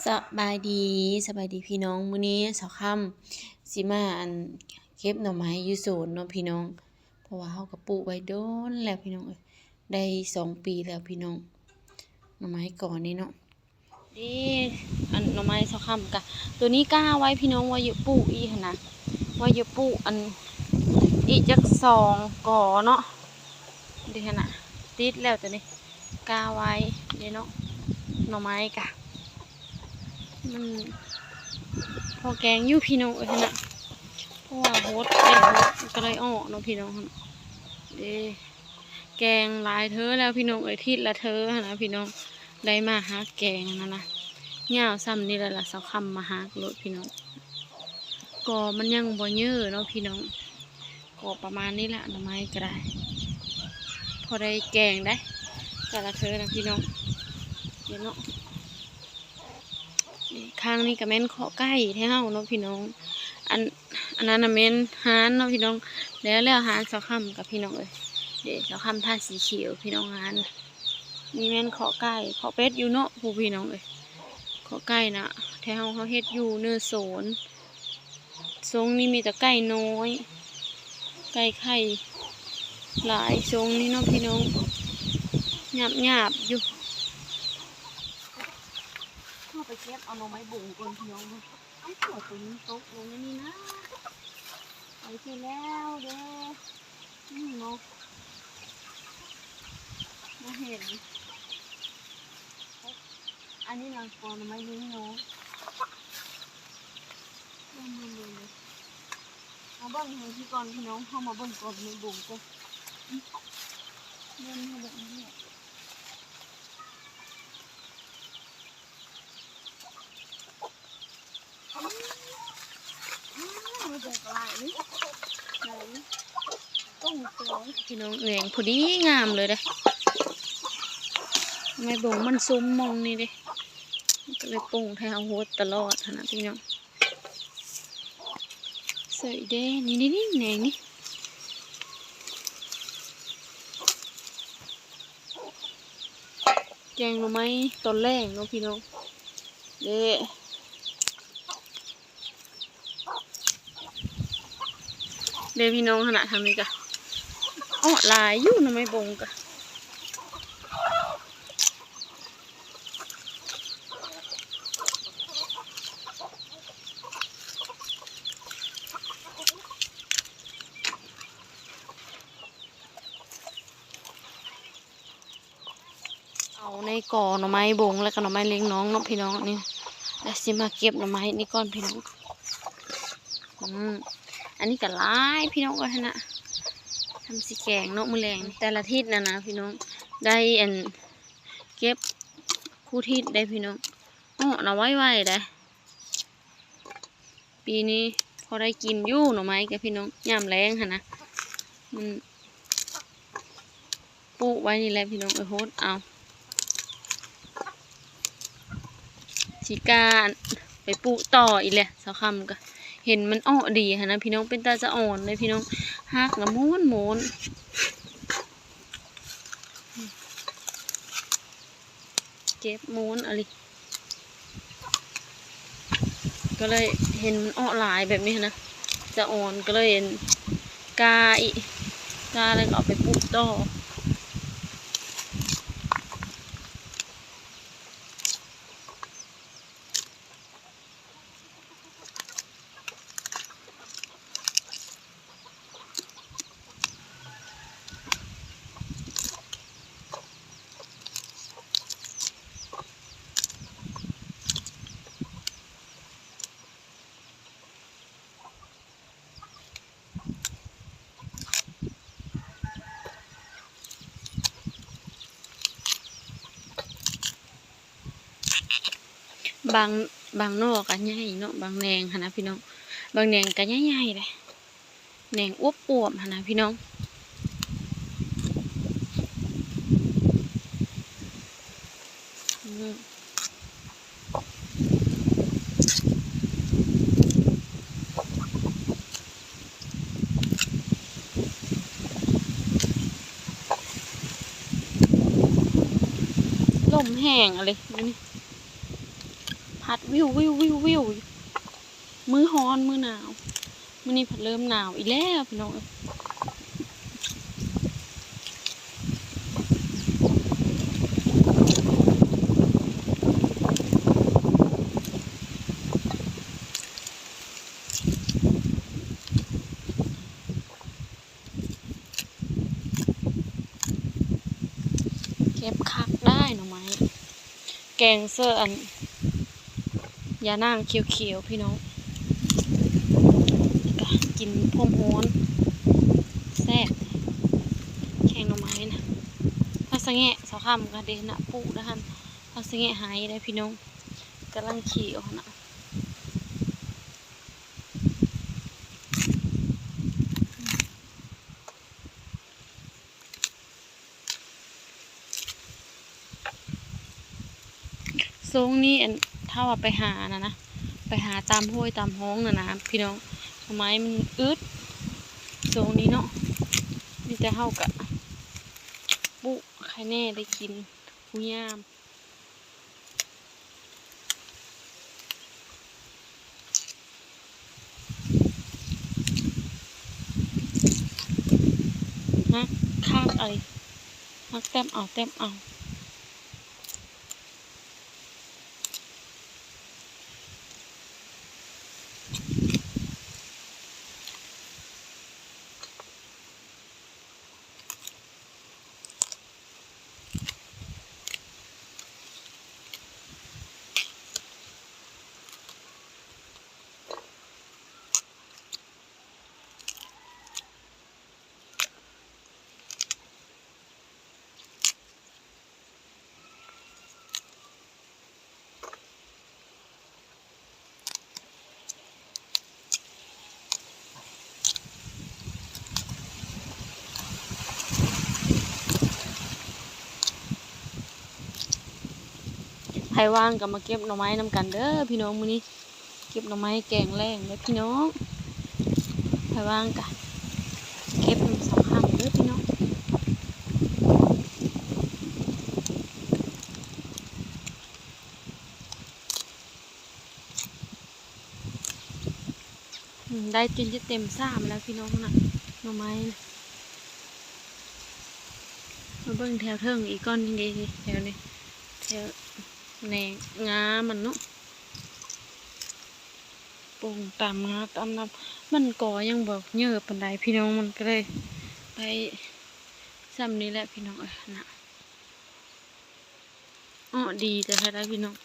ສະບາຍດີ, ສະບາຍດີພີ່ນ້ອງ. ມື້ນີ້ສາວຄຳຊິມາ ອັນ ເກັບໜໍ່ໄມ້ຢູ່ສວນເນາະພີ່ນ້ອງ, ເພາະວ່າເຮົາກໍປູກໄວ້ດົນແລ້ວພີ່ນ້ອງເອີຍ, ໄດ້ສອງປີແລ້ວພີ່ນ້ອງ, ໜໍ່ໄມ້ກອນີ້ເນາະ. ເດ້ ອັນໜໍ່ໄມ້ສາວຄຳກະ ໂຕນີ້ກ້າໄວ້ພີ່ນ້ອງ ວ່າຢາກປູກອີກຫັ້ນນະ, ວ່າຢາກປູກ ອັນ ອີກຈັກສອງກໍເນາະ. ເດ້ຫັ້ນນະ ຕິດແລ້ວໂຕນີ້ ກ້າໄວ້ເດ້ເນາະ. ໜໍ່ໄມ້ກະ ມັນພໍແກງຢູ່ພີ່ນ້ອງເອີຍຫັ້ນນະ, ເພາະວ່າຫົດ ໄດ້ຫົດກໍໄດ້ອອກເນາະພີ່ນ້ອງຫັ້ນນະ. ເດ້ ແກງຫຼາຍເທື່ອແລ້ວພີ່ນ້ອງເອີຍ, ທິດລະເທື່ອຫັ້ນນະພີ່ນ້ອງ, ໄດ້ມາຫັກແກງຫັ້ນນະ. ຍາວສ່ຳນີ້ແຫຼະລະ ສາວຄຳມາຫັກໂລດພີ່ນ້ອງ, ກໍມັນຍັງບໍ່ເຍີເນາະພີ່ນ້ອງ. ກໍປະມານນີ້ລະ ໜໍ່ໄມ້ກໍໄດ້ ພໍໄດ້ແກງໄດ້ ແຕ່ລະເທື່ອນະພີ່ນ້ອງ. ເຫັນເນາະ ຂ້າງນີ້ກໍແມ່ນເຄາະໄກ່ແທ້ເຮົາເນາະພີ່ນ້ອງ. ອັນ ອັນນັ້ນນະແມ່ນຮ້ານເນາະພີ່ນ້ອງ, ແລ້ວ ແລ້ວຮ້ານສາວຄຳກັບພີ່ນ້ອງເອີຍ. ເດ້ ສາວຄຳທາສີຂຽວພີ່ນ້ອງ, ຮ້ານນີ້ແມ່ນເຄາະໄກ່ ເຄາະເປັດຢູ່ເນາະ ຜູ້ພີ່ນ້ອງເອີຍ. ເຄາະໄກ່ນະ ແຖວເຮົາ ເຮົາເຮັດຢູ່ເນີ່ໂສນ. ຊົງນີ້ມີແຕ່ໄກ່ນ້ອຍ ໄກ່ໄຂ່ຫຼາຍຊົງນີ້ເນາະພີ່ນ້ອງ, ຫຍາບໆຢູ່. ເຮົາໄປເກັບເອົາໜໍ່ໄມ້ບົງກ່ອນພີ່ນ້ອງເດີ. ເອົາ ຕົວນີ້ຕົກລົງໃນນີ້ນະ, ໄປເສຍແລ້ວເດ້. ອືມ ເນາະ ບໍ່ເຫັນ. ອັນນີ້ນະ ກອໜໍ່ໄມ້ເລັງນ້ອງ. ເບິ່ງ ເບິ່ງ ເບິ່ງ ເບິ່ງ. ມາເບິ່ງທາງພີ້ກ່ອນພີ່ນ້ອງ, ເຮົາມາເບິ່ງກ່ອນ ໄມ້ບົງກ່ອນ. ອືມ ເບິ່ງ ເບິ່ງ ເບິ່ງ. ພີ່ນ້ອງ ແຫຼງພໍດີງາມເລີຍເດ້ ໄມ້ບົງມັນຊຸມໝ່ອງນີ້ເດ້ ມັນກໍເລີຍປົ່ງໃຫ້ເຮົາຫົດຕະຫຼອດຫັ້ນນະພີ່ນ້ອງ. ໃສ່ເດ້ ນີ້ໆໆ ແໜງນີ້. ແກງໜໍ່ໄມ້ຕອນແລງເນາະພີ່ນ້ອງ ເດ້ ເດ້ພີ່ນ້ອງ. ຫັ້ນນະ ທາງນີ້ກະເອາະຫຼາຍຢູ່ ໜໍ່ໄມ້ບົງກະ. ເອົາໃນກໍໜໍ່ໄມ້ບົງ ແລ້ວກໍໜໍ່ໄມ້ເລັງນ້ອງເນາະພີ່ນ້ອງ. ນີ້ ແລ້ວຊິມາເກັບໜໍ່ໄມ້ນີ້ກ່ອນພີ່ນ້ອງ. ອືມ ອັນນີ້ກໍຫຼາຍພີ່ນ້ອງເອີຍຫັ້ນນະ, ທຳຊິແກງເນາະມື້ແລງ. ແຕ່ລະທິດນະນະພີ່ນ້ອງ ໄດ້ອັນ ເກັບຄູ່ທິດໄດ້ພີ່ນ້ອງ, ເອາະນະໄວໆໄດ໋. ປີນີ້ພໍໄດ້ກິນຢູ່ໜໍ່ໄມ້ກະພີ່ນ້ອງ ຍາມແລງຫັ້ນນະ. ມັນປູກໄວ້ນີ້ແຫຼະພີ່ນ້ອງເອີຍ ຫົດເອົາ. ຊິກ້າໄປປູກຕໍ່ອີກແຫຼະ ສາວຄຳກະເຫັນມັນເອາະດີຫັ້ນນະພີ່ນ້ອງ, ເປັນຕາສະອອນເດ້ພີ່ນ້ອງ, ຮັກລະມ້ວນໆ. ເຈັບມ້ວນອີ່ຫຼີ ກໍເລີຍເຫັນມັນເອາະຫຼາຍແບບນີ້ຫັ້ນນະ ສະອອນ ກໍເລີຍອັນ ກ້າອີກ ກ້າແລ້ວກໍເອົາໄປປູກຕໍ່. ບາງ ບາງໜໍ່ກໍໃຫຍ່ເນາະ ບາງແໜງຫັ້ນນະພີ່ນ້ອງ, ບາງແໜງກໍໃຫຍ່ໆເດ້. ແໜງອວບໆ ຫັ້ນນະພີ່ນ້ອງ. ອືມ ລົມແຮງອີ່ຫຼີມື້ນີ້. ພ ພັດວິວໆໆໆ ມື້ຮ້ອນ ມື້ໜາວ. ມື້ນີ້ພັດເລີ່ມໜາວອີກແລ້ວພີ່ນ້ອງເອີຍ. ເກັບຄັກໄດ້ໜໍ່ໄມ້ ແກງເສີອັນ ຢານາງຂຽວໆ ພີ່ນ້ອງ ແລ້ວກະກິນພ້ອມຮ້ອນ ແຊບ ແກງໜໍ່ໄມ້ນະ. ຜັກສະແງະ ສາວຄຳກະເດນະ ປູກນະຫັ້ນ ຜັກສະແງະໄຮໄດ໋ພີ່ນ້ອງ ກຳລັງເຂຍອອກນະ. ຊ່ວງນີ້ ອັນ ຖ້າວ່າໄປຫານະນະ ໄປຫາຕາມຫ້ວຍຕາມຮ່ອງນະນະ ພີ່ນ້ອງ ໜໍ່ໄມ້ມັນອຶດ ຊ່ວງນີ້ເນາະ ມີແຕ່ເຮົາກະປູກ ໃຄແນ່ໄດ້ກິນ ຜູ້ຍາມ. ຮັກຄັກເອີຍ ຮັກແຕ້ມເອົາ ແຕ້ມເອົາ. ໃຜວ່າງກະມາເກັບໜໍ່ໄມ້ນຳກັນເດີພີ່ນ້ອງ ມື້ນີ້ເກັບໜໍ່ໄມ້ແກງແລ້ງເດີພີ່ນ້ອງ. ໃຜວ່າງກະເກັບນຳສອງຂ້າງເດີພີ່ນ້ອງ. ອືມ ໄດ້ຈົນຈະເຕັມຊາມແລ້ວພີ່ນ້ອງນະ ໜໍ່ໄມ້ນະ. ມາເບິ່ງແຖວເທິງອີກກ່ອນ ນີ້ເດ ແຖວນີ້ ແຖວແໜງງາມັນເນາະ ປົ່ງຕາມງາຕາມລຳ ມັນກໍຍັງບໍ່ເຍີບປານໃດພີ່ນ້ອງ ມັນກະເລີຍໄດ້ຊ່ຳນີ້ແຫຼະພີ່ນ້ອງເອີຍນະ. ເອາະ ດີແທ້ໆ ໄດ໋ພີ່ນ້ອງ.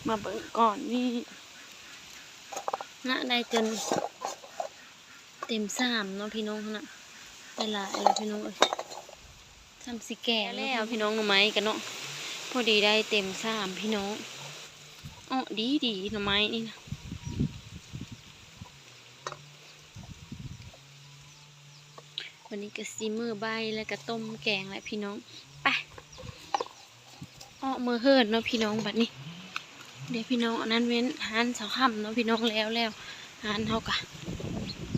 ມາເບິ່ງກ່ອນນີ້ນະ ໄດ້ຈົນເຕັມຊາມເນາະພີ່ນ້ອງນະ ໄດ້ຫຼາຍແລ້ວພີ່ນ້ອງເອີຍ. ຊ່ຳຊິແກ່ແລ້ວພີ່ນ້ອງ ໜໍ່ໄມ້ກະເນາະ ພໍດີໄດ້ເຕັມຊາມພີ່ນ້ອງ. ເອາະ ດີໆ ໜໍ່ໄມ້ນີ້ນະ. ບາດນີ້ກະຊິເມືອໃບ ແລ້ວກະຕົ້ມແກງແຫຼະພີ່ນ້ອງ. ໄປ ເອາະ ເມືອເຮືອນເນາະພີ່ນ້ອງ ບາດນີ້. ເດພີ່ນ້ອງ ອັນນັ້ນແມ່ນຮ້ານສາວຄຳເນາະພີ່ນ້ອງ ແລ້ວແລ້ວຮ້ານເຮົາກະ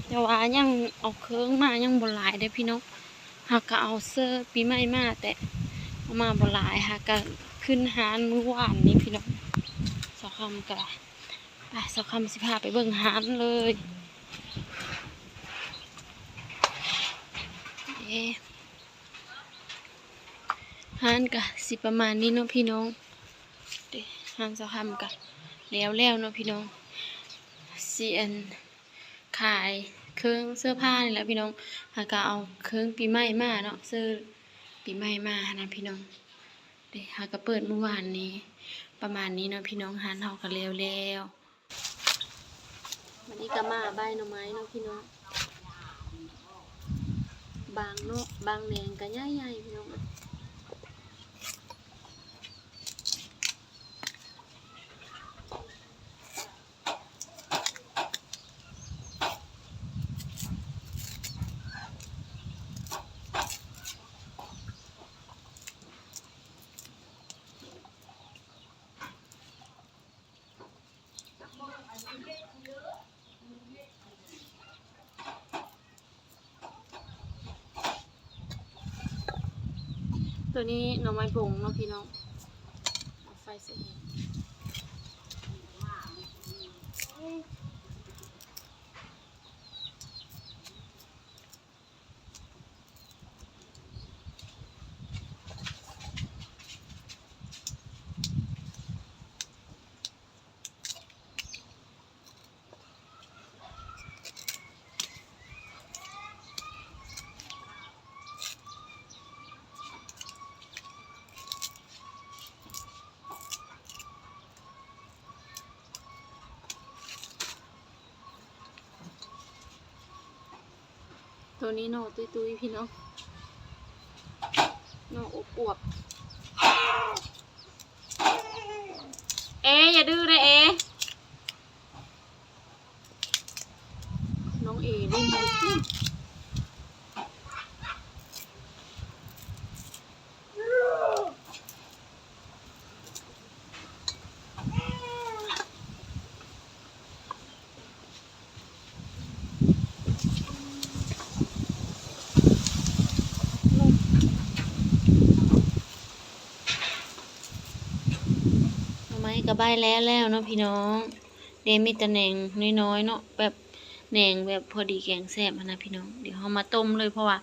ແຕ່ວ່າຍັງເອົາເຄື່ອງມາຍັງບໍ່ຫຼາຍເດພີ່ນ້ອງ. ຫາກະເອົາເສື້ອປີໃໝ່ມາ ແຕ່ເອົາມາບໍ່ຫຼາຍ ຫາກະຂຶ້ນຮ້ານມື້ວານນີ້ພີ່ນ້ອງ. ສາວຄຳກະໄດ້ ໄປ ສາວຄຳຊິພາໄປເບິ່ງຮ້ານເລີຍ. ເອ ຮ້ານກະຊິປະມານນີ້ເນາະພີ່ນ້ອງ. ເດ ຮ້ານສາວຄຳກະແລ້ວແລ້ວເນາະພີ່ນ້ອງ. ຊິອັນ ຂາຍເຄື່ອງເສື້ອຜ້ານີ້ແຫຼະພີ່ນ້ອງ ຫາກະເອົາເຄື່ອງປີໃໝ່ມາເນາະ ເສື້ອປີໃໝ່ມາຫັ້ນນະພີ່ນ້ອງ. ເດ ຫາກະເປີດມື້ວານນີ້ ປະມານນີ້ເນາະພີ່ນ້ອງ. ຮ້ານເຮົາກະແລ້ວແລ້ວ. ບາດນີ້ກະມາໃບໜໍ່ໄມ້ເນາະພີ່ນ້ອງ. ບາງເນາະ ບາງແໜງກະໃຫຍ່ໆ ພີ່ນ້ອງ. ຕົວນີ້ໜໍ່ໄມ້ບົງເນາະພີ່ນ້ອງ ເອົາໄຟໃສ່ເອງ. ໂຕນີ້ໜໍ່ຕຸ້ຍໆ ພີ່ນ້ອງ ໜໍ່ອົບອວບ. ເອ ຢ່າດື້ເດີເອ ນ້ອງເອຫຼິ້ນຢູ່. ໜໍ່ໄມ້ກະໃບ້ແລ້ວແລ້ວເນາະພີ່ນ້ອງ ເດ ມີແຕ່ແໜງນ້ອຍໆເນາະ ແບບແໜງແບບພໍດີແກງແຊບຫັ້ນນະພີ່ນ້ອງ. ດຽວເຮົາມາຕົ້ມເລີຍ ເພາະວ່າ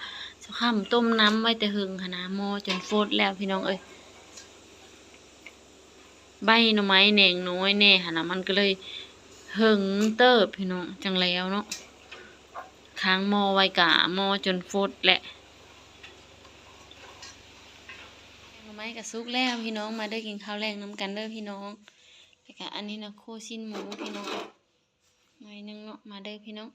ສາວຄຳຕົ້ມນ້ຳໄວ້ແຕ່ເຫິງຫັ້ນນະ ໝໍ້ຈົນຟົດແລ້ວພີ່ນ້ອງເອີຍ. ໃບໜໍ່ໄມ້ແໜງນ້ອຍແດ່ຫັ້ນນະ ມັນກະເລີຍເຫິງເຕີບພີ່ນ້ອງ ຈັ່ງແລ້ວເນາະ. ຄ້າງໝໍ້ໄວ້ກະໝໍ້ຈົນຟົດແຫຼະ. ແກງໜໍ່ໄມ້ກະສຸກແລ້ວພີ່ນ້ອງ ມາເດີກິນເຂົ້າແລງນຳກັນເດີພີ່ນ້ອງ. ແລ້ວກະອັນນີ້ນະ ໂຄຊີ້ນໝູພີ່ນ້ອງ ໜ້ອຍໜຶ່ງເນາະ ມາເດີພີ່ນ້ອງ.